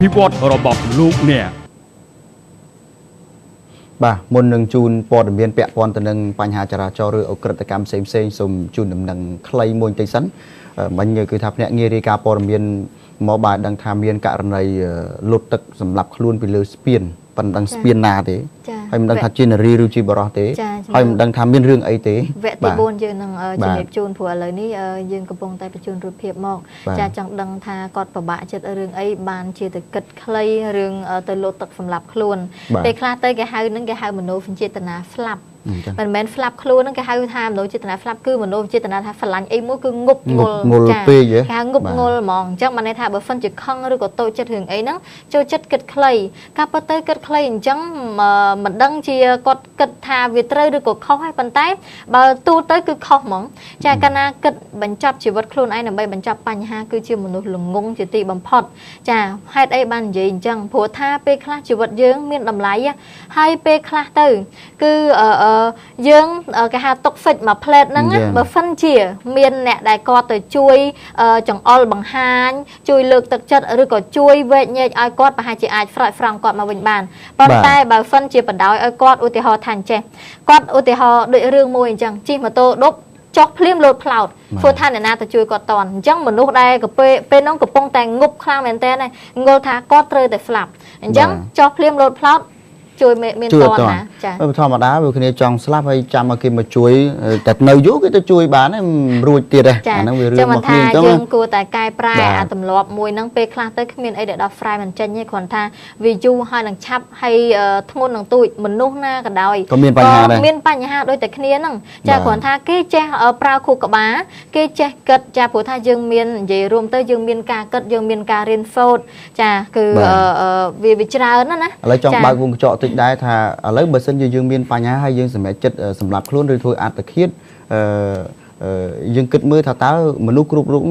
ភិវឌ្ឍរបស់លោកអ្នក។ បាទ មុននឹងជូនព័ត៌មានពាក់ព័ន្ធទៅនឹងបញ្ហាចរាចរណ៍ឬអក្រិតកម្មផ្សេងផ្សេង សូមជូនដំណឹងខ្លីមួយបន្តិចសិន។ មិញគឺថាភ្នាក់ងាររាយការណ៍ព័ត៌មានមក បាទ ដឹងថាមានករណីលុតទឹកសម្លាប់ខ្លួនពីលើស្ពាន ប៉ុន្តែដឹងស្ពានណាទេ ហើយមិនដឹងថាជានារីឬជាបរិសទេ ហើយមិនដឹងថាមានរឿងអីទេ។ វគ្គទី4យើងនឹងជំរាបជូន ព្រោះឥឡូវនេះយើងកំពុងតែបញ្ជូនរូបភាពមក ចា ចង់ដឹងថាគាត់ពិបាកចិត្តរឿងអីបានជាទៅគិតខ្លីរឿងទៅលោតទឹកសម្លាប់ខ្លួន។ ពេលខ្លះទៅគេហៅនឹងគេហៅមនោចេតនាស្លាប់ មិនមែនស្លាប់ខ្លួនហ្នឹង គេហៅថាមនោចេតនាស្លាប់ គឺមនោចេតនាថាស្រឡាញ់អីមួយគឺងប់ងល់ ចា គេហៅងប់ងល់ហ្មង។ អញ្ចឹងបានន័យថា បើសិនជាខឹងឬក៏តូចចិត្តរឿងអីហ្នឹង ចូលចិត្តគិតខ្លី ការពិតទៅគិតខ្លីអញ្ចឹង មិនដឹងជាគាត់គិតថាវាត្រូវឬក៏ខុសហើយ ប៉ុន្តែបើទូទៅគឺខុសហ្មង ចា។ កាលណាគិតបញ្ចប់ជីវិតខ្លួនឯងដើម្បីបញ្ចប់បញ្ហា គឺជាមនុស្សល្ងងជាទីបំផុត ចា។ ហេតុអីបាននិយាយអញ្ចឹង? ព្រោះថាពេលខ្លះជីវិតយើងមានតម្លៃ ហើយពេលខ្លះទៅគឺយើងគេហៅតុកសិចមួយផ្លែតហ្នឹង បើសិនជាមានអ្នកដែលគាត់ទៅជួយចង្អុលបង្ហាញ ជួយលើកទឹកចិត្ត ឬក៏ជួយវែកញែកឲ្យគាត់ ប្រហែលជាអាចស្រោចស្រង់គាត់មកវិញបាន។ ប៉ុន្តែបើសិនជាបណ្ដោយឲ្យគាត់ ឧទាហរណ៍ថាអញ្ចេះ គាត់ឧទាហរណ៍ដូចរឿងមួយអញ្ចឹង ជិះម៉ូតូដប់ចុះភ្លាមលោតផ្លោត ធ្វើថាអ្នកណាទៅជួយគាត់តន់? អញ្ចឹងមនុស្សដែលកពេលពេលនោះកំពុងតែងប់ខ្លាំងមែនតើ ងល់ថាគាត់ត្រូវតែស្លាប់ អញ្ចឹងចុះភ្លាមលោតផ្លោត ជួយមានតនណា ចា។ ធម្មតាវាគ្នាចង់ស្លាប់ហើយ ចាំឲ្យគេមកជួយ តែនៅយូរគេទៅជួយបានរួចទៀតទេ អាហ្នឹងវារឿងរបស់គ្នា។ អញ្ចឹងយើងគួរតែកែប្រែអាទម្លាប់មួយហ្នឹង។ ពេលខ្លះទៅគ្មានអីដែលដោះស្រាយមិនចេញទេ គ្រាន់ថាវាយូរហើយនឹងឆាប់ ហើយធ្ងន់នឹងទូច មនុស្សណាក៏ដោយ ក៏មានបញ្ហាដែរ មានបញ្ហាដូចតែគ្នាហ្នឹង ចា។ គ្រាន់ថាគេចេះប្រើខួរក្បាល គេចេះគិត ចា ព្រោះថាយើងមាននិយាយរួមទៅ យើងមានការគិត យើងមានការរៀនសូត្រ ចា គឺវាច្រើនណាស់ណា។ ឥឡូវចង់បើកវងកញ្ចក់តិចដែរថា ឥឡូវបើសិនជាយើងមានបញ្ហាហើយ យើងសម្រេចចិត្តសម្លាប់ខ្លួនឬធ្វើអត្តឃាត អឺយើងគិតមើលថាតើមនុស្សគ្រប់រូប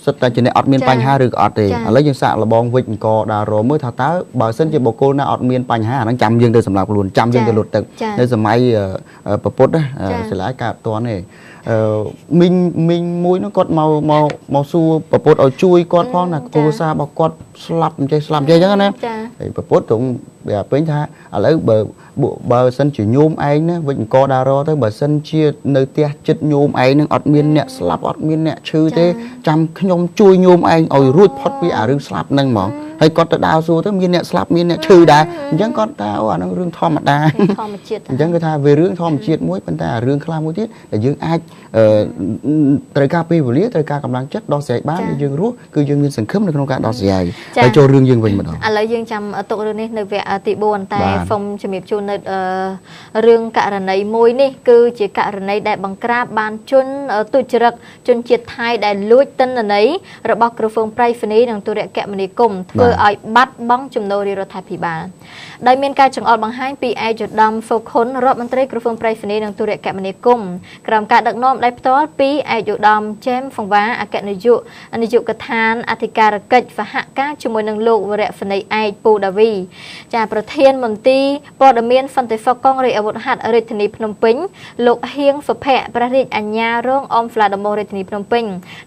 សិតតែជាអ្នកអត់មានបញ្ហាឬក៏អត់ទេ? ឥឡូវយើងសាកលបងវិចអង្គដារមើលថា តើបើសិនជាបុគ្គលណាអត់មានបញ្ហា អាហ្នឹងចាំយើងទៅសម្លាប់ខ្លួន ចាំយើងទៅលុតទឹក? នៅសម័យពពុទ្ធសិលាកើតតន់ទេ អឺមីងមីងមួយនោះគាត់មកមកមកសួរពពុទ្ធឲ្យជួយគាត់ផងណា គ្រួសាររបស់គាត់ស្លាប់អញ្ចេះស្លាប់អញ្ចេះអញ្ចឹងណា ហើយពពុទ្ធត្រង់វាពេញថា ឥឡូវបើសិនជាញោមឯងណា វិចអង្គដារទៅ បើសិនជានៅផ្ទះចិត្តញោមឯងនឹងអត់មានអ្នកស្លាប់ អត់មានអ្នកឈឺទេ ចាំខ្ញុំជួយញោមឯងឲ្យរួចផុតពីអារឿងស្លាប់ហ្នឹងហ្មង។ ហើយគាត់ទៅដើរសួរទៅ មានអ្នកស្លាប់ មានអ្នកឈឺដែរ អញ្ចឹងគាត់ថា អូ អាហ្នឹងរឿងធម្មតា ធម្មជាតិ។ អញ្ចឹងគឺថាវារឿងធម្មជាតិមួយ ប៉ុន្តែអារឿងខ្លះមួយទៀតដែលយើងអាចត្រូវការពេលវេលា ត្រូវការកម្លាំងចិត្តដោះស្រាយបាន យើងរស់គឺយើងមានសង្ឃឹមនៅក្នុងការដោះស្រាយ។ ហើយចូលរឿងយើងវិញម្ដង ឥឡូវយើងចាំទុករឿងនេះនៅវគ្គទី4 តែសូមជំរាបជូននៅរឿងករណីមួយនេះ គឺជាករណីដែលបង្ក្រាបបានជនទុច្ចរិតជនជាតិថៃ ដែលលួចទិន្នន័យរបស់ក្រសួងប្រៃសណីនិងទូរគមនាគមន៍ ធ្វើឲ្យបាត់បង់ចំណូលរាជរដ្ឋាភិបាល ដោយមានការចង្អុលបង្ហាញពីឯកឧត្តមសុខុន រដ្ឋមន្ត្រីក្រសួងប្រៃសណីនិងទូរគមនាគមន៍ ក្រោមការដឹកនាំដោយផ្ទាល់ពីឯកឧត្តមជេមហ្វង្វ៉ា អគ្គនាយកនាយកដ្ឋានអធិការកិច្ច សហការជាមួយនឹងលោកវរៈសេនីយ៍ឯកពូដាវី ចា ប្រធានមន្ទីរព័ត៌មានសន្តិសុខកងរាជអាវុធហត្ថរាជធានីភ្នំពេញ លោកហៀងសុភ័ក្រ ព្រះរាជអាជ្ញារងអមសាលាដំបងរាជធានីភ្នំពេញ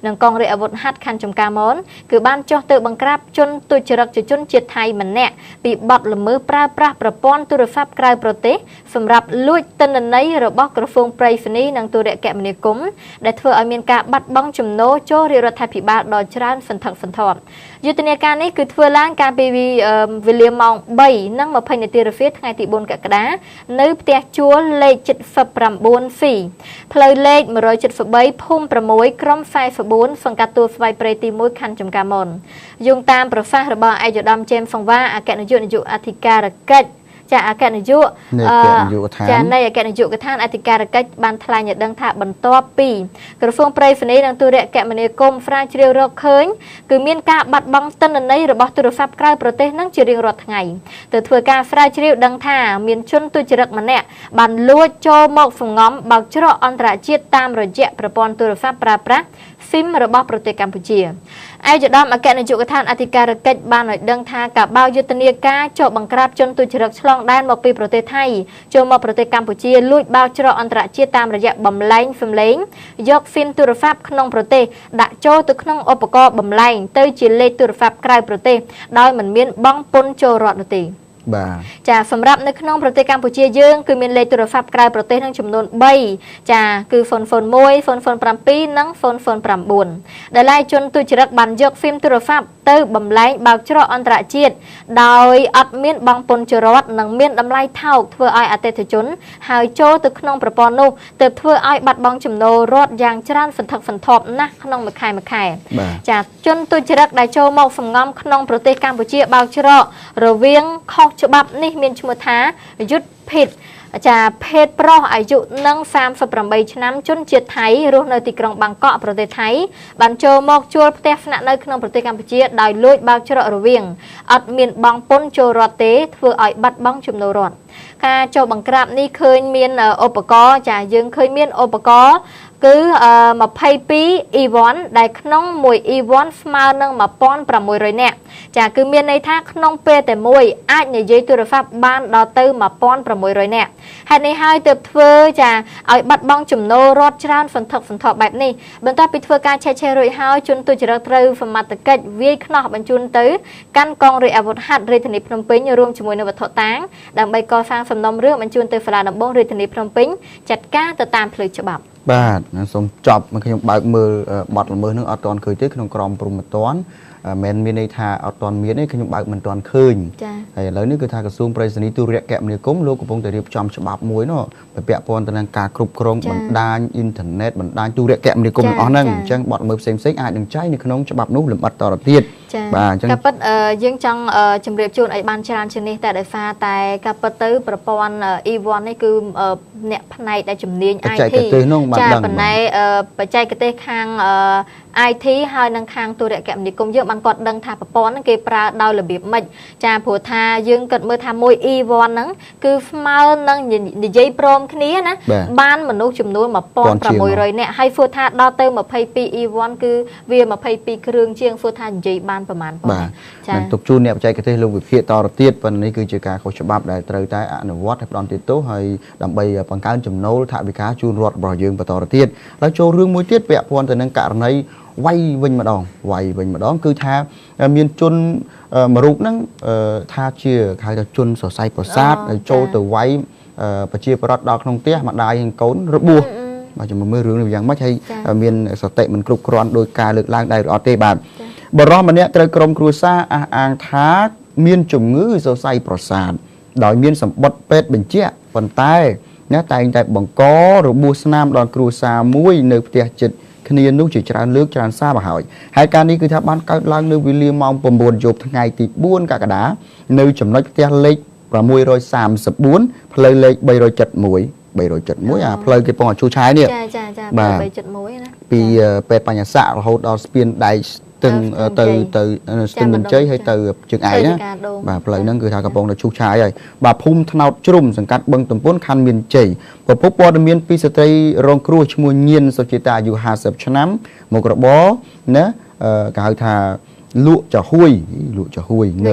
និងកងរាជអាវុធហត្ថខណ្ឌចំការមន គឺបានចុះទៅបង្ក្រាបជនទុច្ចរិតជាជនជាតិថៃម្នាក់ ពីបទល្មើសប្រើប្រាស់ប្រព័ន្ធទូរស័ព្ទក្រៅប្រទេស សម្រាប់លួចទិន្នន័យរបស់ក្រសួងប្រៃសណីនិងទូរគមនាគមន៍ ដែលធ្វើឲ្យមានការបាត់បង់ចំណូលចូលរាជរដ្ឋាភិបាលដ៏ច្រើនសន្ធឹកសន្ធាប់។ យុទ្ធនាការនេះគឺធ្វើឡើងកាលពីវេលាម៉ោង3:20នាទីរសៀល ថ្ងៃទី4កក្កដា នៅផ្ទះជួលលេខ 79C ផ្លូវលេខ173 ភូមិ6 ក្រុម44 សង្កាត់ទួលស្វាយព្រៃទី1 ខណ្ឌចំការមន។ យោងតាមប្រសាសន៍របស់ឯកឧត្តមជេមសង្វា អគ្គនាយកនាយកអធិការកិច្ច ចា អគ្គនាយក នៃអគ្គនាយកដ្ឋាន ចា នៃអគ្គនាយកដ្ឋានអធិការកិច្ច បានថ្លែងឲ្យដឹងថា បន្ទាប់ពីក្រសួងប្រៃសណីនិងទូរគមនាគមន៍ស្រាវជ្រាវរកឃើញ គឺមានការបាត់បង់ទិន្នន័យរបស់ទូរស័ព្ទក្រៅប្រទេសនឹងជារៀងរាល់ថ្ងៃ ទៅធ្វើការស្រាវជ្រាវដឹងថា មានជនទុច្ចរិតម្នាក់បានលួចចូលមកសំងំបើកច្រកអន្តរជាតិ តាមរយៈប្រព័ន្ធទូរស័ព្ទប្រើប្រាស់ ស៊ីមរបស់ប្រទេសកម្ពុជាឯកឧត្តមអគ្គនាយកដ្ឋានអធិការកិច្ចបានឲ្យដឹងថាការបើកយុទ្ធនាការចុះបង្ក្រាបជនទុច្ចរិតឆ្លងដែនមកពីប្រទេសថៃចូលមកប្រទេសកម្ពុជាលួចបើកច្រកអន្តរជាតិតាមរយៈបំលែងសំឡេងយកស៊ីមទូរស័ព្ទក្នុងប្រទេសដាក់ចូលទៅក្នុងឧបករណ៍បំលែងទៅជាលេខទូរស័ព្ទក្រៅប្រទេសដោយមិនមានបង់ពន្ធចូលរដ្ឋនោះទេ បាទ ចាសម្រាប់នៅក្នុងប្រទេសកម្ពុជាយើងគឺមានលេខទូរស័ព្ទក្រៅប្រទេសនឹងចំនួន3ចាគឺ001 007និង009ដែលឡែកជនទុច្ចរិតបានយកហ្វ៊ីមទូរស័ព្ទទៅបំលែងបើកច្រកអន្តរជាតិដោយអត់មានបង់ពន្ធចរន្តនិងមានតម្លៃថោកធ្វើឲ្យអតិថិជនហើយចូលទៅក្នុងប្រព័ន្ធនោះទើបធ្វើឲ្យបាត់បង់ចំណូលរដ្ឋយ៉ាងច្រើនសន្ធឹកសន្ធាប់ណាស់ក្នុងមួយខែមួយខែ បាទ ចាជនទុច្ចរិតដែលចូលមកសំងំក្នុងប្រទេសកម្ពុជាបើកច្រករវាងខុសច្បាប់នេះមានឈ្មោះថាយុទ្ធភិតចាភេទប្រុសអាយុនឹង38ឆ្នាំជនជាតិថៃរស់នៅទីក្រុងបាងកកប្រទេសថៃបានចូលមកជួលផ្ទះស្នាក់នៅក្នុងប្រទេសកម្ពុជាដោយលួចបើកច្រករវាងអត់មានបង់ពន្ធចូលរដ្ឋទេធ្វើឲ្យបាត់បង់ចំណូលរដ្ឋការចូលបង្ក្រាបនេះឃើញមានឧបករណ៍ចាយើងឃើញមានឧបករណ៍គឺ22 E1 ដែលក្នុងមួយ E1 ស្មើនឹង1600នាក់ចាគឺមានន័យថាក្នុងពេលតែមួយអាចនិយាយទូរស័ព្ទបានដល់ទៅ1600នាក់ហេតុនេះហើយទើបធ្វើចាឲ្យបាត់បង់ចំណូលរដ្ឋច្រើនសន្ធឹកសន្ធាប់បែបនេះបន្ទាប់ពីធ្វើការឆែកឆេររួចហើយជនទុច្ចរិតត្រូវសមត្ថកិច្ចវាយខ្នោះបញ្ជូនទៅកាន់កងរាជអាវុធហត្ថរាជធានីភ្នំពេញរួមជាមួយនឹងវត្ថុតាងដើម្បីកសាងសំណុំរឿងបញ្ជូនទៅសាលាដំបងរាជធានីភ្នំពេញចាត់ការទៅតាមផ្លូវច្បាប់ បាទសូមចប់មកខ្ញុំបើកមើលបទល្មើសនឹងអត់ទាន់ឃើញទេក្នុងក្រមព្រហ្មទណ្ឌមិនមានន័យថាអត់ទាន់មានទេខ្ញុំបើកមិនទាន់ឃើញហើយឥឡូវនេះគឺថាក្រសួងប្រៃសណីទូរគមនាគមន៍លោកកំពុងតែរៀបចំច្បាប់មួយនោះពាក់ព័ន្ធទៅនឹងការគ្រប់គ្រងបណ្ដាញអ៊ីនធឺណិតបណ្ដាញទូរគមនាគមន៍ទាំងអស់ហ្នឹងអញ្ចឹងបទល្មើសផ្សេងៗអាចនឹងចែងនៅក្នុងច្បាប់នោះលម្អិតតទៅទៀតបាទអញ្ចឹង ការពិតយើងចង់ជម្រាបជូនឲ្យបានច្រើនជាងនេះតែដោយសារតែការពិតទៅប្រព័ន្ធ E1 នេះគឺអ្នកផ្នែកដែលជំនាញ IT ចាប៉ុន្តែបច្ចេកទេសខាង IT ហើយនឹងខាងទូរគមនាគមន៍យើងបានគាត់ដឹងថាប្រព័ន្ធហ្នឹងគេប្រើដោយរបៀបម៉េចចាព្រោះថាយើងគិតមើលថាមួយ E1 ហ្នឹងគឺស្មើនឹងនិយាយព្រមគ្នាណាបានមនុស្សចំនួន1600នាក់ហើយព្រោះថាដល់ទៅ22 E1 គឺវា22គ្រឿងជាងព្រោះថានិយាយបានប្រមាណប៉ុណ្ណា ចានឹងទុកជូនអ្នកបច្ចេកទេសលោកវិភាគតទៅទៀតប៉ុន្តែនេះគឺជាការខុសច្បាប់ដែលត្រូវតែអនុវត្តឲ្យផ្ដន្ទាទោសហើយដើម្បីបង្កើនចំណូលថវិកាជូនរដ្ឋរបស់យើងបន្តទៅទៀតហើយចូលរឿងមួយទៀតពាក់ព័ន្ធទៅនឹងករណីវាយវិញម្ដងគឺថាមានជនមួយរូបហ្នឹងថាជាហៅថាជនសរសៃប្រសាទចូលទៅវាយប្រជាប្រដ្ឋដល់ក្នុងផ្ទះម្ដាយនិងកូនរបួសបាទចាំមើលរឿងនេះយ៉ាងម៉េចហើយមានសតិមិនគ្រប់គ្រាន់ដោយការលើកឡើងដែរឬអត់ទេបាទបរិសម្នាក់ត្រូវក្រុមគ្រួសារអះអាងថាមានជំងឺសរសៃប្រសាទដោយមានសម្បត្តិពេទ្យបញ្ជាក់ប៉ុន្តែណាតែងតែបង្ករបួសស្នាមដល់គ្រួសារមួយនៅផ្ទះជិតគ្នានោះជាច្រើនលើកច្រើនសារមកហើយហើយការនេះគឺថាបានកើតឡើងនៅវេលាម៉ោង9យប់ថ្ងៃទី4កក្កដានៅចំណុចផ្ទះលេខ634ផ្លូវលេខ371 371អាផ្លូវគេពងឲ្យឈូឆាយនេះ ចាចាចា371ណា ពីពេទ្យបញ្ញស័ករហូតដល់ស្ពានដែកស្ទឹងទៅទៅស្ទឹងមានជ័យហើយទៅជើងឯកណាបាទផ្លូវហ្នឹងគឺថាកំពុងតែឈូសឆាយហើយបាទភូមិថ្នោតជ្រុំសង្កាត់បឹងទំពុនខណ្ឌមានជ័យប្រភពព័ត៌មានពីស្ត្រីរងគ្រោះឈ្មោះញៀនសុជាតាអាយុ50ឆ្នាំមុខរបរណាគេហៅថាលក់ចាហួយលក់ចាហួយនៅ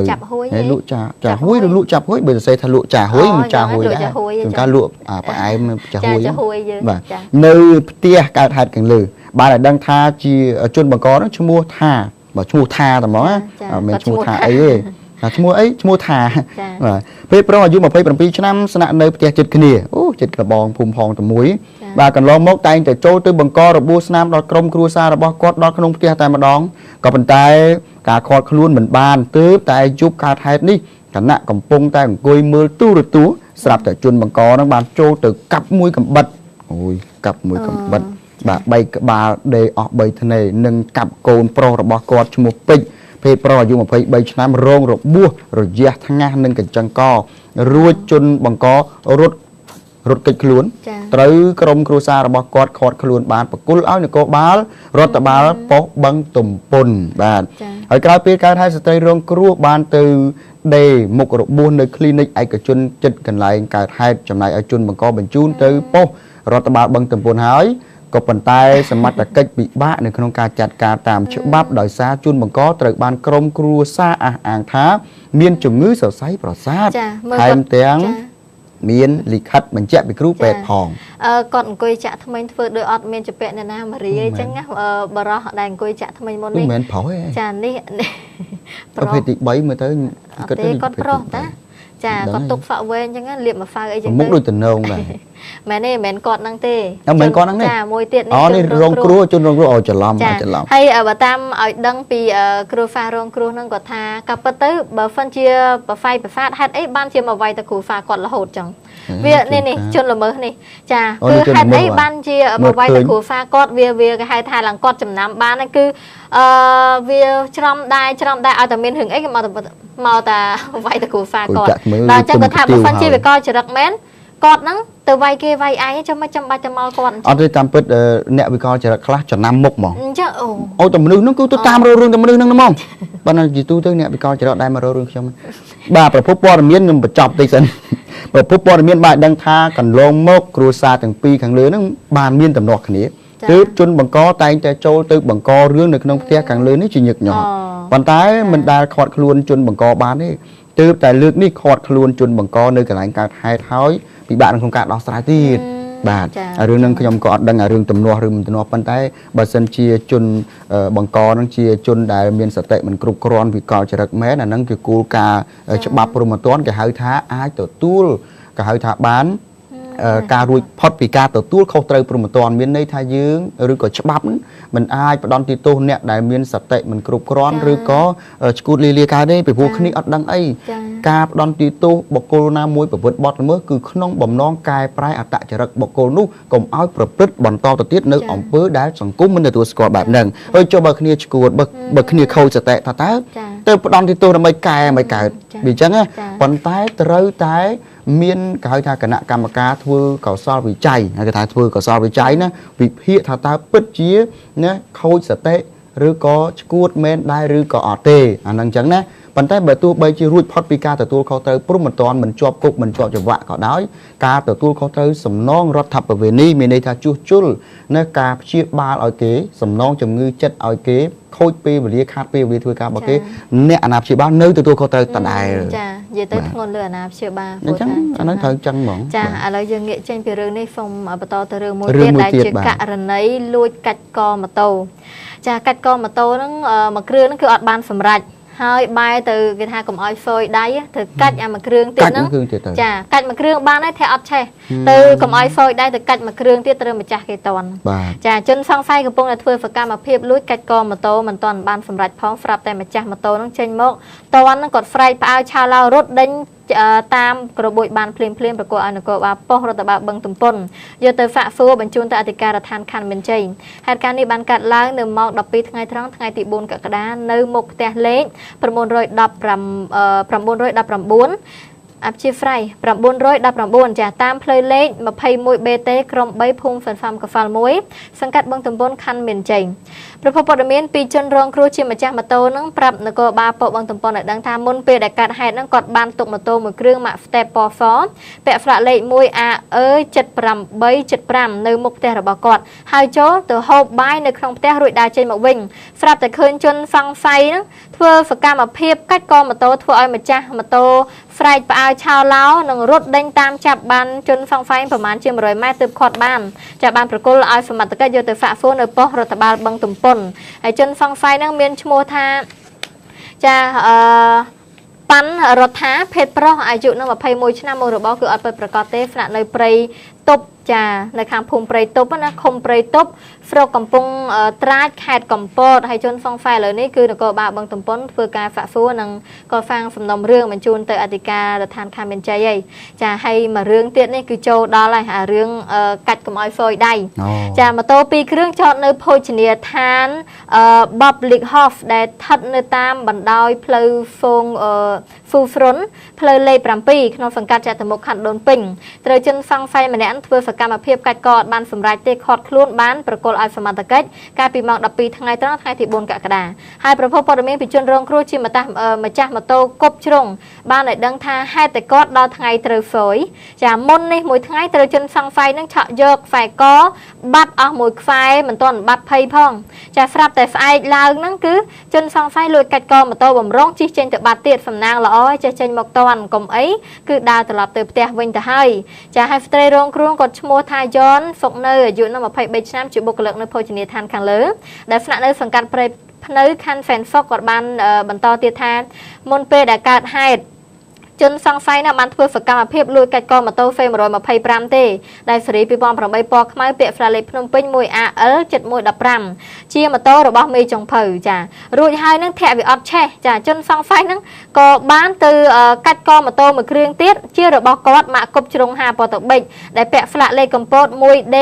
លក់ចាហួយឬលក់ចាប់ហួយបើសរសេរថាលក់ចាហួយមិនចាហួយដែរជួនកាលលក់អាផ្អែមចាហួយបាទនៅផ្ទះកើតហេតុខាងលើបានឲ្យដឹងថាជាជនបង្កនោះឈ្មោះថាបាទឈ្មោះថាតែហ្មងណាមិនឈ្មោះថាអីទេថាឈ្មោះអីឈ្មោះថាបាទពេលប្រុសអាយុ27ឆ្នាំស្នាក់នៅផ្ទះជិតគ្នាអូជិតក្របងភូមិផងតែមួយបាទកន្លងមកតែងតែចូលទៅបង្ករបួសស្នាមដល់ក្រុមគ្រួសាររបស់គាត់ដល់ក្នុងផ្ទះតែម្ដងក៏ប៉ុន្តែការខាត់ខ្លួនមិនបានទើបតែយប់កើតហេតុនេះគណៈកំពុងតែអង្គុយមើលទូរទស្សន៍ស្រាប់តែជនបង្កនឹងបានចូលទៅកាប់មួយកំបិតអូយកាប់មួយកំបិតបាទបីក្បាលដេកអស់3ធ្នេនិងកាប់កូនប្រុសរបស់គាត់ឈ្មោះពេជ្រភេទប្រុសអាយុ23ឆ្នាំរងរបួសរយះថ្ងាសនិងកញ្ចឹងករួចជនបង្ករត់គេចខ្លួនត្រូវក្រុមគ្រួសាររបស់គាត់ខាត់ខ្លួនបានប្រគល់ឲ្យនគរបាលរដ្ឋបាលប៉ុស្តិ៍បឹងទំពុនបាទហើយក្រោយពេលកើតហេតុស្ត្រីរងគ្រោះបានទៅដេមុខរបួសនៅគ្លីនិកឯកជនជិតកន្លែងកើតហេតុចំណែកឲ្យជនបង្កបញ្ជូនទៅប៉ុស្តិ៍រដ្ឋបាលបឹងទំពុនហើយ ក៏ប៉ុន្តែសមត្ថកិច្ចពិបាកនៅក្នុងការចាត់ការតាមច្បាប់ដោយសារជនបង្កត្រូវបានក្រុមគ្រួសារអះអាងថាមានជំងឺសរសៃប្រសាទ ចាមើល ថែម គាត់ ទាំង ចា មានលិខិតបញ្ជាក់ពីគ្រូពេទ្យផង គាត់អង្គុយចាក់ថ្មិញធ្វើដោយអត់មានជពាក់អ្នកណាមករីអីចឹងណាបរោះដែលអង្គុយចាក់ថ្មិញមុន គឺ នេះ មិនមែនប្រុសទេ ចានេះ ប្រភេទទី3មើលទៅ អត់ទេគាត់ប្រុសតាចា ដឹង គាត់ទុកហ្វាក់វែងចឹងណាលាបម្សៅអីចឹង មុខដូចតំណងដែរ មែនទេមិនមែនគាត់ហ្នឹងទេ អើមិនមែនគាត់ហ្នឹងទេ ចាមួយទៀតនេះ អូនេះ ជន រងគ្រោះជនរងគ្រោះអូច្រឡំ ចា ច្រឡំ ហើយបើតាមឲ្យដឹងពីគ្រូហ្វារងគ្រោះហ្នឹងគាត់ថាក៏ពិតទៅបើហ្វិនជាប្រហ្វៃប្រហ្វាតហេតុអីបានជាមកវាយទៅគ្រូហ្វាគាត់រហូតចឹងវានេះនេះជនល្មើសនេះចា អូ គឺហេតុ នេះជនល្មើស អីបានជាមកវាយទៅគ្រូហ្វាគាត់វាវាគេហៅថាឡើងគាត់ចំណាំបានហ្នឹងគឺអឺវាច្រំដែរច្រំដែរឲ្យតែមានរឿងអីគេមកតែមកតាវាយទៅគ្រូហ្វាគាត់ គួយចាក់ថ្មី ដល់អញ្ចឹងគាត់ថាបើ ទុំ ហ្វិនជា ហើយ វិកលចរិតមែនគាត់ហ្នឹងទៅវាយគេវាយឯងចាំមិនចាំបាច់ទៅមកគាត់អញ្ចឹ អត់ទេតាមពិតអ្នកវិកលចរិតខ្លះចំណាំមុខហ្មង ងអញ្ចឹងអូ អូតែមនុស្សហ្នឹងគឺទៅតាមរករឿងតែមនុស្សហ្នឹងហ្មងបើណាជាទូទៅអ្នកវិកលចរិតដែរមករករឿងខ្ញុំបាទប្រភពព័ត៌មានខ្ញុំបញ្ចប់តិចសិនប្រភពព័ត៌មានបានដឹងថាកន្លងមកគ្រួសារទាំងពីរខាងលើហ្នឹងបានមានទំនាស់គ្នាទើបជនបង្កតែងតែចូលទៅបង្ករឿងនៅក្នុងផ្ទះខាងលើនេះជាញឹកញាប់ ប៉ុន្តែមិនដែលខាត់ខ្លួនជនបង្កបានទេទើបតែលើកនេះខាត់ខ្លួនជនបង្កនៅកន្លែងកើតហេតុហើយពិបាកនៅក្នុងការដោះស្រាយទៀតបាទ ចា អារឿងហ្នឹងខ្ញុំក៏អត់ដឹងអារឿងទំនាស់ឬមិនទំនាស់ប៉ុន្តែបើសិនជាជនបង្កហ្នឹងជាជនដែលមានសតិមិនគ្រប់គ្រាន់វិកលចរិតមែនអាហ្នឹងគឺគោលការណ៍ច្បាប់ព្រហ្មទណ្ឌគេហៅថាអាចទទួលគេហៅថាបានការរួចផុតពីការទទួលខុសត្រូវព្រហ្មទណ្ឌមានន័យថាយើងឬក៏ច្បាប់ហ្នឹងមិនអាចផ្ដន្ទាទោសអ្នកដែលមានសតិមិនគ្រប់គ្រាន់ ចា៎ ឬក៏ឆ្កួតលីលាកើតទេពីព្រោះ ចា៎ គ្នាអត់ដឹងអី ចា ការផ្ដន្ទាទោសបុគ្គលណាមួយប្រព្រឹត្តបទល្មើសគឺក្នុងបំណងកែប្រែអត្តចរិតបុគ្គលនោះកុំឲ្យប្រព្រឹត្តបន្តទៅទៀតនៅ ចា៎ អំពើដែលសង្គមមិនទទួលស្គាល់បែបហ្នឹងហើយចុះបើគ្នាឆ្កួតបើគ្នាខូចសតិថាតើ ចា ទៅផ្ដន្ទាទោសដើម្បីកែមិនកើត ចា៎ វាអញ្ចឹងណា ចា៎ ប៉ុន្តែត្រូវតែមានគេហៅថាគណៈកម្មការធ្វើកោសលវិច័យគេថាធ្វើកោសលវិច័យណាវិភាគថាតើពិតជាណាខូចសតិឬក៏ឆ្កួតមែនដែរឬក៏អត់ទេអាហ្នឹងអញ្ចឹងណាប៉ុន្តែបើទោះបីជារួចផុតពីការទទួលខុសត្រូវព្រមមិនទាន់មិនជាប់គុកមិនជាប់ច្បាប់ក៏ដោយការទទួលខុសត្រូវសំណងរដ្ឋប្បវេណីមានន័យថាជួសជុលណាការព្យាបាលឲ្យគេសំណងជំងឺចិត្តឲ្យគេខូចពេលវេលាខាតពេលវេលាធ្វើការរបស់គេ ចា៎ អ្នកអាណាព្យាបាលនៅទទួលខុសត្រូវដដែល ចានិយាយទៅ បាទ ធ្ងន់លើអាណាព្យាបាល អញ្ចឹងអាហ្នឹងត្រូវចឹងហ្មង ចា បាទ ឥឡូវយើងងាកចេញពីរឿងនេះសូមបន្តទៅរឿងមួយ រឿង ទៀតដែលជា មួយទៀតបាទ ករណីលួចកាច់កម៉ូតូចាកាច់កម៉ូតូហ្នឹងមួយគ្រឿងហ្នឹងគឺអត់បានសម្រេចហើយបែរទៅគេថាកុំឲ្យហ្វយដៃទៅកាច់អាមួយគ្រឿងទៀត កាច់ ហ្នឹង មួយគ្រឿងទៀតទៅ ចាកាច់មួយគ្រឿងបានហើយតែអត់ឆេះទៅកុំឲ្យហ្វយដៃទៅកាច់មួយគ្រឿងទៀតត្រូវម្ចាស់គេតន់ បាទ ចាជនសង្ស័យកំពុងតែធ្វើសកម្មភាពលួចកាច់កម៉ូតូមិនទាន់បានសម្រេចផងស្រាប់តែម្ចាស់ម៉ូតូនឹងចេញមកតន់នឹងគាត់ស្រែកផ្អើលឆាឡោរត់ដេញតាមក្របួចបានភ្លាមភ្លាមៗប្រគល់ឲ្យនគរបាលប៉ុស្តិ៍រដ្ឋបាលបឹងទំពុនយកទៅហ្វាក់សួរបញ្ជូនទៅអធិការដ្ឋានខណ្ឌមានជ័យហេតុការណ៍នេះបានកាត់ឡើងនៅម៉ោង12ថ្ងៃត្រង់ថ្ងៃទី4កក្កដានៅមុខផ្ទះលេខ919អព្យាស្រ័យ919ចាតាមផ្លូវលេខ 21BT ក្រុម3ភូមិហ្វិនហ្វាំកហ្វាល់1សង្កាត់បឹងទំពុនខណ្ឌមានជ័យប្រភពព័ត៌មានពីជនរងគ្រោះជាម្ចាស់ម៉ូតូនឹងប្រាប់នគរបាលប៉ុស្តិ៍បឹងទំពុនឲ្យដឹងថាមុនពេលដែលកើតហេតុនឹងគាត់បានទុកម៉ូតូមួយគ្រឿងម៉ាក Step ពណ៌សពាក់ស្លាកលេខ 1AE 7875នៅមុខផ្ទះរបស់គាត់ហើយចូលទៅហូបបាយនៅក្នុងផ្ទះរួចដើរចេញមកវិញស្រាប់តែឃើញជនសង្ស័យនឹងធ្វើសកម្មភាពកាច់កម៉ូតូធ្វើឲ្យម្ចាស់ម៉ូតូស្រែកផ្អើលឆោឡោនិងរត់ដេញតាមចាប់បានជនសង្ស័យប្រមាណជា100ម៉ែត្រទើបខាត់បានចាប់បានប្រគល់ឲ្យសមត្ថកិច្ចយកទៅហ្វាក់សួរនៅប៉ុស្តិ៍រដ្ឋបាលបឹងទំពុនហើយជនសង្ស័យនឹងមានឈ្មោះថាចាប៉ាន់រដ្ឋាភេទប្រុសអាយុនឹង21ឆ្នាំមករបរគឺអត់ពិតប្រាកដទេស្នាក់នៅព្រៃទប់ចានៅខាងភូមិព្រៃទប់ណាឃុំព្រៃទប់ស្រុកកំពង់ត្រាចខេត្តកំពតហើយជនសង្ស័យឥឡូវនេះគឺនគរបាលបឹងទំពុនធ្វើការហ្វាក់សួរនិងក៏សាងសំណុំរឿងបញ្ជូនទៅអធិការដ្ឋានខណ្ឌមានជ័យហើយចាហើយមួយរឿងទៀតនេះគឺចូលដល់ហើយអារឿងកាច់កុំឲ្យហ្វយដៃ អូ ចាម៉ូតូពីរគ្រឿងចតនៅភោជនីយដ្ឋាន Public House ដែលស្ថិតនៅតាមបណ្ដោយផ្លូវហ្វូងហ្វូហ្វ្រុនផ្លូវលេខ7ក្នុងសង្កាត់ចតុមុខខណ្ឌដូនពេញត្រូវជនសង្ស័យម្នាក់ នាក់ធ្វើសកម្មភាពកាច់កអត់បានសម្រេចទេខាត់ខ្លួនបានប្រគល់ឲ្យសមត្ថកិច្ចកាលពីម៉ោង12ថ្ងៃត្រង់ថ្ងៃទី4កក្កដាហើយប្រភពព័ត៌មានពីជនរងគ្រោះជាម្ចាស់ម៉ូតូគប់ជ្រុងបានឲ្យដឹងថាហេតុតែគាត់ដល់ថ្ងៃត្រូវហ្វយចាមុននេះមួយថ្ងៃត្រូវជនសង្ស័យនឹងឆក់យកខ្សែកបាត់អស់មួយខ្សែមិនទាន់បាត់ភ័យផងចាស្រាប់តែស្អែកឡើងហ្នឹងគឺជនសង្ស័យលួចកាច់កម៉ូតូបំរុងជិះចេញទៅបាត់ទៀតសំណាងល្អចេះចេញមកតាន់កុំអីគឺដើរត្រឡប់ទៅផ្ទះវិញទៅហើយចាហើយស្ត្រីរងគ្រោះគាត់ឈ្មោះថាយ៉នសុកនៅអាយុនៅ23ឆ្នាំជាបុគ្គលិកនៅភោជនីយដ្ឋានខាងលើដែលស្នាក់នៅសង្កាត់ព្រៃភ្នៅខណ្ឌសែនសុកគាត់បានបន្តទៀតថាមុនពេលដែលកើតហេតុជនសង្ស័យណាបានធ្វើសកម្មភាពលួចកាច់កម៉ូតូ C125 ទេដែលស៊េរី2008ពណ៌ខ្មៅពាក្យស្លាកលេខភ្នំពេញ 1AL 7115ជាម៉ូតូរបស់មេចុងភៅចារួចហើយនឹងធាក់វាអត់ឆេះចាជនសង្ស័យនឹងក៏បានទៅកាច់កម៉ូតូមួយគ្រឿងទៀតជារបស់គាត់ម៉ាកគប់ជ្រុង5ប៉ូតូបិចដែលពាក់ស្លាកលេខកំពត 1D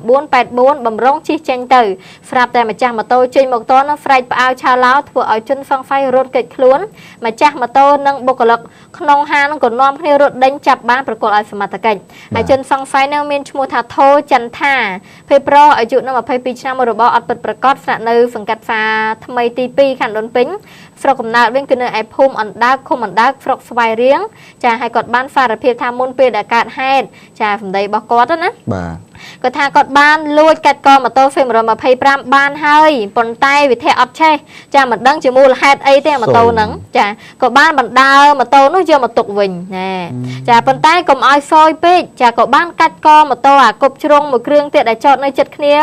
6984បំរុងជិះចេញទៅស្រាប់តែម្ចាស់ម៉ូតូចេញមកតនឹងស្រែកផ្អើលឆាឡោធ្វើឲ្យជនសង្ស័យរត់គេចខ្លួនម្ចាស់ម៉ូតូនិងបុគ្គលិកក្នុងហាងនឹងក៏នាំគ្នារត់ដេញចាប់បានប្រគល់ឲ្យសមត្ថកិច្ចហើយជនសង្ស័យនឹងមានឈ្មោះថាថូចន្ទថាភេទប្រុសអាយុនៅ22ឆ្នាំរបស់អត់ពិតប្រកបស្នាក់នៅសង្កាត់ផ្សារថ្មីទី2ខណ្ឌដូនពេញស្រុកកំណើតវិញគឺនៅឯភូមិអណ្ដើកឃុំអណ្ដើកស្រុកស្វាយរៀងចាហើយគាត់បានសារភាពថាមុនពេលដែលកើតហេតុចាសម្ដីរបស់គាត់ណា បាទ គាត់ថាគាត់បានលួចកាច់កម៉ូតូ C125 បានហើយប៉ុន្តែវិធីអត់ឆេះចាមិនដឹងជាមូលហេតុអីទេម៉ូតូហ្នឹងចាក៏បានបណ្ដើម៉ូតូនោះយកមកទុកវិញណែចាប៉ុន្តែកុំឲ្យសយពេកចាក៏បានកាច់កម៉ូតូអាគប់ជ្រុងមួយគ្រឿងទៀតដែលចតនៅជិតគ្នា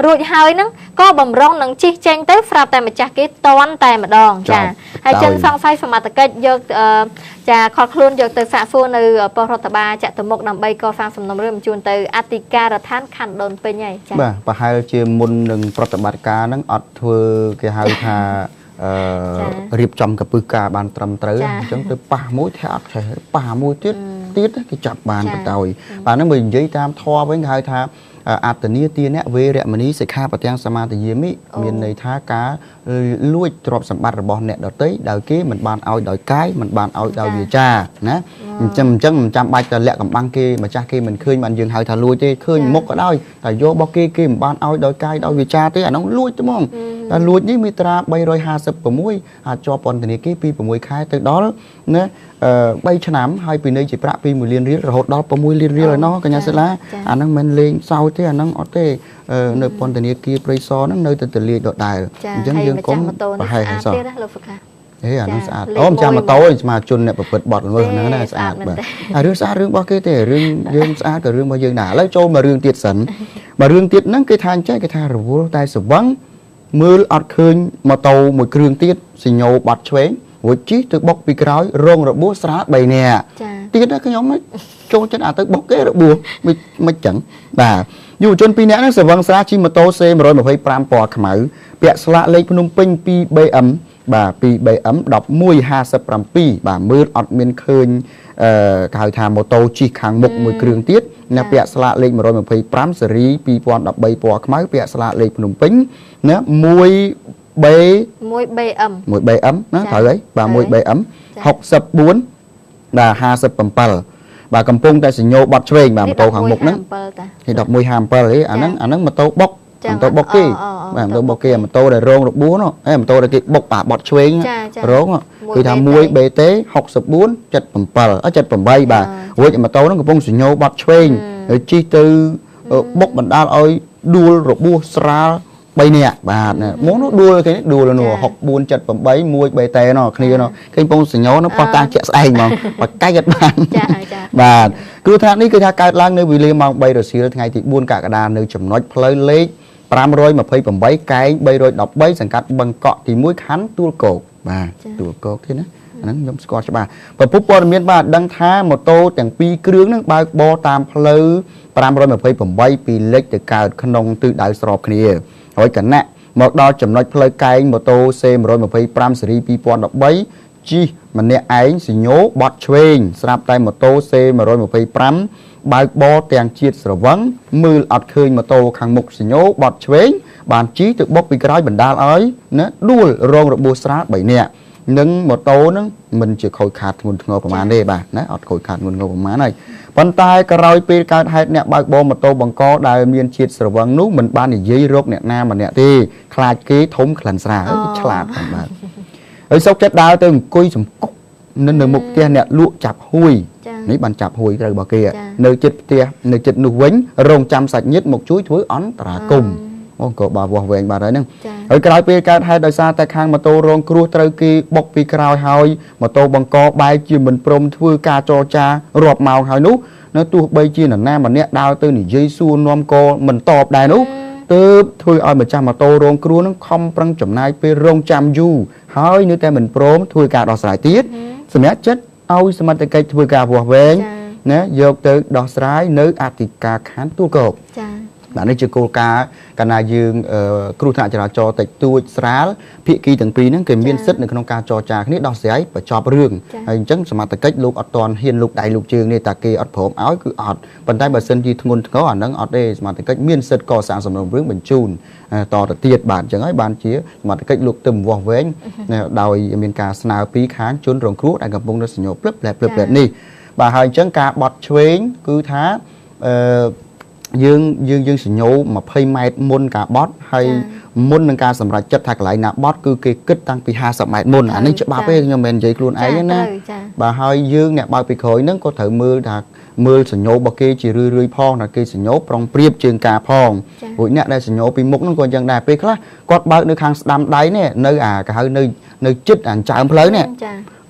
រួចហើយហ្នឹងក៏បំរុងនឹងជិះចេញទៅស្រាប់តែម្ចាស់គេតន់តែម្ដងចាហើយជនសង្ស័យសមត្ថកិច្ចយកចាខត់ខ្លួនយកទៅសាកសួរនៅប៉ុស្តិ៍រដ្ឋបាលចតុមុខដើម្បីកសាងសំណុំរឿងបញ្ជូនទៅអធិការដ្ឋានខណ្ឌដូនពេញហើយចា បាទប្រហែលជាមុននឹងប្រតិបត្តិការហ្នឹងអត់ធ្វើគេហៅថារៀបចំកពឹសការបានត្រឹមត្រូវអញ្ចឹងទៅប៉ះមួយធាក់អត់ចេះប៉ះមួយទៀតទៀតគេចាប់បានបតោយបាទហ្នឹងបើនិយាយតាមធម៌វិញគេហៅថាអត្តនីទានៈវេរមណីសិក្ខាបទាំងសមាទយាមិមានន័យថាការលួចទ្រព្យសម្បត្តិរបស់អ្នកដទៃដោយគេមិនបានឲ្យដោយកាយមិនបានឲ្យដោយវាចាណាអញ្ចឹងមិនចាំបាច់តែលាក់កំបាំងគេម្ចាស់គេមិនឃើញបានយើងហៅថាលួចទេឃើញមុខក៏ដោយតែយករបស់គេគេមិនបានឲ្យដោយកាយដោយវាចាទេអានោះលួចត្មងតែលួចនេះមាត្រា356អាចជាប់ពន្ធនាគារពី6ខែទៅដល់ណា3ឆ្នាំហើយពិន័យជាប្រាក់ពី1លានរៀលរហូតដល់6លានរៀលឯណោះកញ្ញាសិលាអាហ្នឹងមិនលេងសើចទេអាហ្នឹងអត់ទេនៅពន្ធនាគារព្រៃសរហ្នឹងនៅតែទលាយដដែលអញ្ចឹងយើងកុំប្រហែលឲ្យសោះហេអាហ្នឹងស្អាតអូម្ចាស់ម៉ូតូស្មាជនអ្នកប្រព្រឹត្តបទល្មើសហ្នឹងណាស្អាតបាទអារឿងស្អាតរឿងរបស់គេទេរឿងយើងស្អាតក៏រឿងរបស់យើងដែរឥឡូវចូលមករឿងទៀតសិនបើរឿងទៀតហ្នឹងគេថាអញ្ចឹងគេថារវល់តែស្វឹងមើលអត់ឃើញម៉ូតូមួយគ្រឿងទៀតសញ្ញោបាត់ឆ្វេងរួចជិះទៅបុកពីក្រោយរងរបួសស្រាល3នាក់ទៀតណាខ្ញុំចូលចិត្តអាទៅបុកគេរបួសមិនចឹងបាទយុវជន2នាក់ហ្នឹងស្វឹងស្រាលជិះម៉ូតូ C125 ពណ៌ខ្មៅពាក់ស្លាកលេខភ្នំពេញ 2BM បាទ 2BM 1157បាទមើលអត់មានឃើញគេហៅថាម៉ូតូជិះខាងមុខមួយគ្រឿងទៀតណាពាក់ស្លាកលេខ125ស៊េរី2013ពណ៌ខ្មៅពាក់ស្លាកលេខភ្នំពេញណា 1B 1BM 1BM ណាត្រូវហើយបាទ 1BM 64បាទ57បាទកំពុងតែសញ្ញោបត់ឆ្វេងបាទម៉ូតូខាងមុខហ្នឹងហេ1157ហេអាហ្នឹងម៉ូតូបុកម៉ូតូបុកគេបាទម៉ូតូបុកគេម៉ូតូដែលរងរបួសនោះហេម៉ូតូដែលគេបុកអាបត់ឆ្វេងរងគឺថា 1BT 64 77 78បាទរួចម៉ូតូហ្នឹងកំពុងសញ្ញោបត់ឆ្វេងហើយជិះទៅបុកបណ្ដាលឲ្យដួលរបួសស្រាល3នាក់បាទមុននោះដួលគេដួលនោះ6478 1 BT នោះគ្នានោះឃើញពងសញ្ញោនោះប៉ោះតាជាក់ស្ដែងហ្មងបកាច់អត់បាន ចាចា បាទគ្រោះថ្នាក់នេះគឺថាកើតឡើងនៅវេលាម៉ោង3រសៀលថ្ងៃទី4កក្កដានៅចំណុចផ្លូវលេខ528កែង313សង្កាត់បឹងកក់ទី1ខណ្ឌទួលគោកបាទទួលគោកទេណាអាហ្នឹងខ្ញុំស្គាល់ច្បាស់ប្រភពព័ត៌មានបាទដឹងថាម៉ូតូទាំងពីរគ្រឿងហ្នឹងបើកបរតាមផ្លូវ528ពីលិចទៅកើតក្នុងទិសដៅស្របគ្នាហើយគណៈមកដល់ចំណុចផ្លូវកែងម៉ូតូ C125 ស៊េរី2013ជិះម្នាក់ឯងសញ្ញោបត់ឆ្វេងស្រាប់តែម៉ូតូ C125 បើកបរទាំងជាតិស្រវឹងមើលអត់ឃើញម៉ូតូខាងមុខសញ្ញោបត់ឆ្វេងបានជិះទៅបុកពីក្រោយបណ្ដាលឲ្យណាដួលរងរបួសស្រាល3នាក់ និងម៉ូតូហ្នឹងមិនជាខូចខាតធ្ងន់ធ្ងរប្រហែលទេបាទណាអត់ខូចខាតធ្ងន់ធ្ងរប្រហែលហើយប៉ុន្តែក្រោយពេលកើតហេតុអ្នកបើកបរម៉ូតូបង្កដែលមានជាតិស្រវឹងនោះមិនបាននិយាយរកអ្នកណាម្នាក់ទេខ្លាចគេធំក្លិនស្រាឆ្លាតផងបាទហើយសុកចិត្តដើរទៅអង្គុយសំកុកនៅមុខផ្ទះអ្នកលក់ចាប់ហួយនេះបានចាប់ហួយត្រូវរបស់គេនៅចិត្តផ្ទះនៅចិត្តនោះវិញរងចាំសាច់ញាតិមកជួយធ្វើអន្តរាគមន៍អូក៏បាវាស់វែងបាទហើយហ្នឹងហើយក្រោយពេលកើតហេតុដោយសារតែខាងម៉ូតូរងគ្រោះត្រូវគេបុកពីក្រោយហើយម៉ូតូបង្កបែរជាមិនព្រមធ្វើការចរចារាប់ម៉ោងហើយនោះនៅទោះបីជានរណាម្នាក់ដើរទៅនិយាយសួរនាំកមិនតបដែរនោះទើបធ្វើឲ្យម្ចាស់ម៉ូតូរងគ្រោះនឹងខំប្រឹងចំណាយពេលរងចាំយូរហើយនៅតែមិនព្រមធ្វើការដោះស្រាយទៀតសម្រាប់ចិត្តឲ្យសមត្ថកិច្ចធ្វើការវាស់វែងណាយកទៅដោះស្រាយនៅអធិការខណ្ឌទួលគោក ចា បាទនេះជាគោលការណ៍កាលណាយើងគ្រោះថ្នាក់ចរាចរណ៍តិចតួចស្រាលភាគីទាំងពីរហ្នឹងគេមានសិទ្ធិនៅក្នុងការចរចាគ្នាដោះស្រាយបញ្ចប់រឿងហើយអញ្ចឹងសមត្ថកិច្ចលោកអត់ទាន់ហ៊ានលូកដៃលូកជើងនេះតែគេអត់ព្រមឲ្យគឺអត់ប៉ុន្តែបើសិនជាធ្ងន់ធ្ងរអាហ្នឹងអត់ទេសមត្ថកិច្ចមានសិទ្ធិកសាងសំណុំរឿងបញ្ជូនតទៅទៀតបាទអញ្ចឹងហើយបានជាសមត្ថកិច្ចលោកទឹមវាស់វែងដោយមានការស្នើពីខាងជនរងគ្រោះដែលកំពុងនៅសញ្ញោភ្លឹបផ្លែភ្លឹបនេះបាទហើយអញ្ចឹងការបត់ឆ្វេងគឺថាអឺយើងយើងយើងសញ្ញោ20ម៉ែត្រមុនការបត់ហើយមុននឹងការសម្រេចចិត្តថាកន្លែងណាបត់គឺគេគិតតាំងពី50ម៉ែត្រមុនអានេះច្បាប់ទេខ្ញុំមិនមែននិយាយខ្លួនឯងណាបាទហើយយើងអ្នកបើកពីក្រោយហ្នឹងក៏ត្រូវមើលថាមើលសញ្ញោរបស់គេជារឿយរឿយផងថាគេសញ្ញោប្រុងប្រៀបជើងការផងព្រោះអ្នកដែលសញ្ញោពីមុខហ្នឹងក៏អញ្ចឹងដែរពេលខ្លះគាត់បើកនៅខាងស្ដាំដៃនេះនៅអាគេហៅនៅចិត្តអាចើមផ្លូវនេះ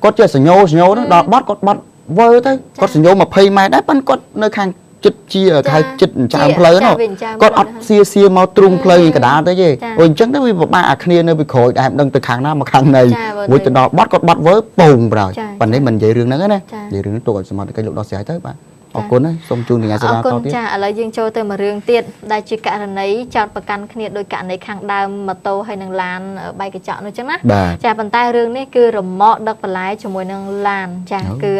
គាត់ចេះសញ្ញោហ្នឹងដល់បត់គាត់បត់វើទៅគាត់សញ្ញោ20ម៉ែត្រដែរប៉ុន្តែគាត់នៅខាងចិត្តជាគេហៅចិត្តចិញ្ចើមផ្លូវនោះគាត់អត់សៀសៀមកទ្រូងផ្លូវកណ្ដាលទៅទេអូអញ្ចឹងទៅវាពិបាកអាគ្នានៅពីក្រោយដែរមិនដឹងទៅខាងណាមកខាងណីរួចទៅដល់បត់គាត់បត់វើពងប្រោយប៉ុន្តែមិននិយាយរឿងហ្នឹងណានិយាយរឿងហ្នឹងទុកឲ្យសមត្ថកិច្ចលោកដោះស្រាយទៅបាទអរគុណណាសូមជូនកញ្ញាសេរាតទៀត ចាឥឡូវយើងចូលទៅមួយរឿងទៀតដែលជាករណីចោតប្រកាន់គ្នាដោយករណីខាងដើមម៉ូតូហើយនឹងឡានបែកកញ្ចក់នោះចឹងណាចាប៉ុន្តែរឿងនេះគឺរមាក់ដឹកបន្លែជាមួយនឹងឡានចាគឺ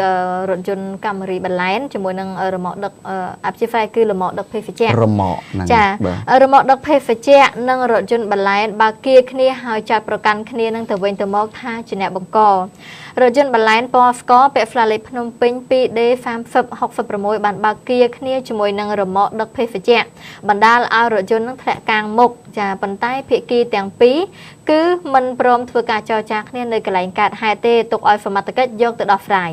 រថយន្តកាមេរីបន្លែជាមួយនឹងរមាក់ដឹកអព្យាហ្វែគឺរមាក់ដឹកភេសជ្ជៈ រមាក់ហ្នឹង ចារមាក់ដឹកភេសជ្ជៈនិងរថយន្តបន្លែបើគៀគ្នាហើយចោតប្រកាន់គ្នានឹងទៅវិញទៅមកថាជាអ្នកបង្ករថយន្តបន្លែពណ៌ស្ករពាក់ស្លាកលេខភ្នំពេញ 2D 3066បានបើកគៀគ្នាជាមួយនឹងរមាក់ដឹកភេសជ្ជៈបណ្ដាលឲ្យរថយន្តនឹងធ្លាក់កាងមុខចាប៉ុន្តែភាគីទាំងពីរគឺមិនព្រមធ្វើការចរចាគ្នានៅកន្លែងកើតហេតុទេទុកឲ្យសមត្ថកិច្ចយកទៅដោះស្រាយ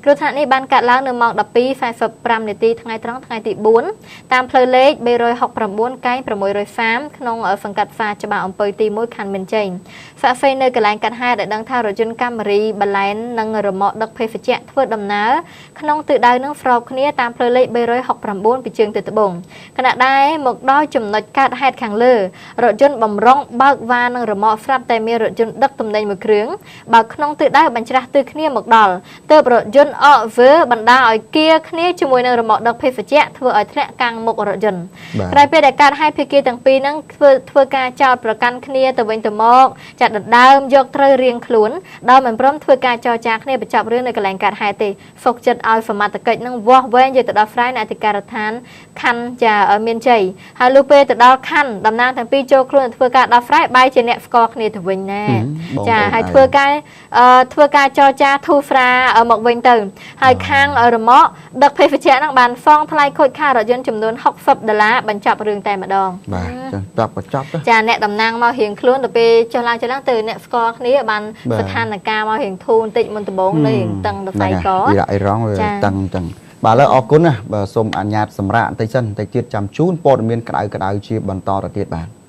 គ្រោះថ្នាក់នេះបានកើតឡើងនៅម៉ោង 12:45 នាទីថ្ងៃត្រង់ថ្ងៃទី4តាមផ្លូវលេខ369កែង630ក្នុងសង្កាត់ផ្សារច្បារអំពៅទី1ខណ្ឌមានជ័យសាកសីនៅកន្លែងកើតហេតុដែលដឹងថារថយន្តកាមេរីបន្លែនិងរមាក់ដឹកភេសជ្ជៈធ្វើដំណើរក្នុងទិសដៅនឹងស្របគ្នាតាមផ្លូវលេខ369ពីជើងទៅត្បូងខណៈដែរមកដល់ចំណុចកើតហេតុខាងលើរថយន្តបំរុងបើកវ៉ានិងរមាក់ស្រាប់តែមានរថយន្តដឹកទំនិញមួយគ្រឿងបើក្នុងទិសដៅបញ្ច្រាស់ទិសគ្នាមកដល់ទើបរថយន្តអកវើបណ្ដាលឲ្យគៀគ្នាជាមួយនឹងរមាក់ដឹកភេសជ្ជៈធ្វើឲ្យធ្លាក់កាំងមុខរថយន្តក្រោយពេលដែលកើតហេតុភាគីទាំងពីរនឹងធ្វើការចោទប្រកាន់គ្នាទៅវិញទៅមកចាត់ដណ្ដើមយកត្រូវរៀងខ្លួនដោយមិនព្រមធ្វើការចរចាគ្នាបញ្ចប់រឿងនៅកន្លែងកើតហេតុទេសុកចិត្តឲ្យសមត្ថកិច្ចនឹងវាស់វែងយកទៅដល់ស្រាយនៅអធិការដ្ឋានខណ្ឌចាមានជ័យហើយលុះពេលទៅដល់ខណ្ឌតំណាងទាំងពីរចូលខ្លួនធ្វើការដោះស្រាយបែរជាអ្នកស្គាល់គ្នាទៅវិញណាចាហើយធ្វើការចរចាធូរស្រាមកវិញទៅហើយខាងរមាក់ដឹកភេសជ្ជៈហ្នឹងបានសងថ្លៃខូចខាតរថយន្តចំនួន60ដុល្លារបញ្ចប់រឿងតែម្ដង បាទចឹងប្រាប់បញ្ចប់ ចាអ្នកតំណាងមករៀងខ្លួនទៅពេលចុះឡើងទៅអ្នកស្គាល់គ្នាបានស្ថានភាពមករៀងធូរបន្តិចមុនដំបូងនៅរៀងតឹងដល់សៃក អ៊ីរ៉ាអ៊ីរ៉ង់តឹងចឹងបាទឥឡូវអរគុណណាបាទសូមអនុញ្ញាតសម្រាប់បន្តិចសិនបន្តិចទៀតចាំជូនព័ត៌មានក្តៅៗជាបន្តទៅទៀតបាទ